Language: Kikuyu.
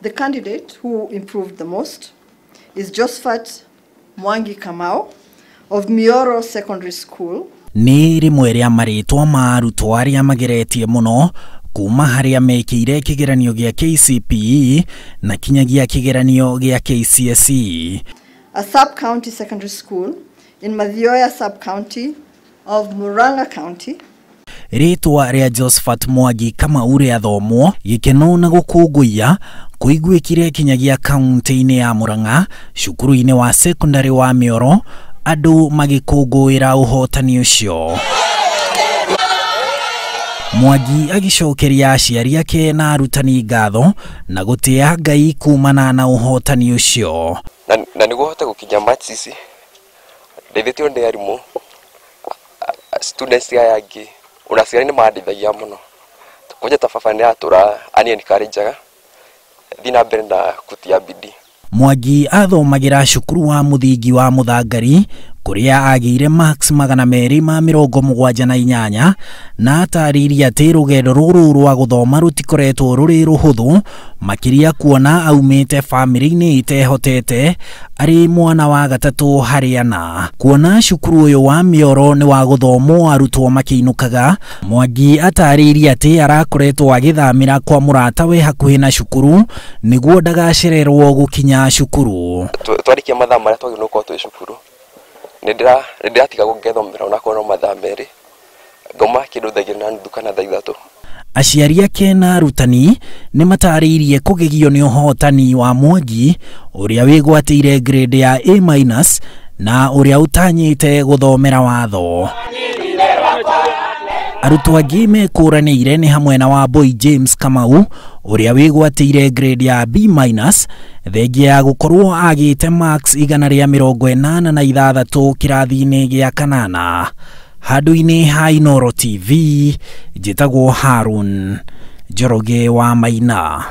The candidate who improved the most is Josephat Mwangi Kamau of Mioro Secondary School. Nĩ rĩmwe rĩa marĩtwa ma arutwo arĩa mageretie mũno kuma harĩa mekĩire kĩgeranio gĩa KCPE na kinyagia kĩgeranio gĩa KCSE. A sub-county secondary school in Mathioya sub-county of Murang'a County. Rĩtwa rĩa Josephat Mwangi Kamau rĩathomwo gĩkeno na gũkũngũiya kũiguĩkire kinyagia kaunti-inĩ ya Murang'a cukuru-inĩ wa secondary wa Mioro andũ magĩkũngũĩra ũhotani ũcio. Mwangi agĩcokeria aciari ake na arutani ngatho na gũtĩa Ngai kumana na ũhotani ũcio. Na nĩguo hote gũkinya maths ici ndeithĩtio nĩ arimũ, students aya angĩ ona aciari nĩ mandeithagia mũno. Kwanja ta baba nĩ atũra ani encourage-aga thiĩ na mbere na kutia bidii. Mwangi athomagĩra cukuru wa mũthingi wa Mũthangari kũrĩa agĩire marks 278 na atarĩirie atĩ rũgendo rũrũ rwa gũthoma rũtikoretwo rũrĩ rũhũthũ makĩria kuona aumĩte bamĩrĩ-inĩ ĩtehotete arĩ mwana wa gatatũ harĩ ana. Kuona cukuru ũyũ wa Mioro nĩ wa gũthomwo arutwo makĩinũkaga, Mwangi atarĩirie atĩ arakoretwo agĩthamĩra kwa mũratawe hakuhĩ na cukuru nĩguo ndagacererwo gũkinya cukuru. Twarĩkia mathaa marĩa twagĩrĩirwo gũkorwo twĩ cukuru nĩ ndĩratiga gũgethomera onakorwo no mathaa merĩ ngauma kĩndũ thaa igĩrĩ na nuthu kana thaa ithatũ. Aciari ake na arutani nĩ matarĩirie kũgegio nĩ ũhotani wa Mwangi ũrĩa wĩgwatĩire grade ya A- na ũrĩa ũtanyĩte gũthomera watho. Arutwo angĩ mekũranĩire nĩ hamwe na Wambui James Kamau ũrĩa wĩgwatĩire grade ya B- thengia ya gũkorwo agĩte marks 186 kĩrathi-inĩ gĩa kanana. Handũ-inĩ ha Inooro TV njĩtagwo Harun Njoroge wa Maina.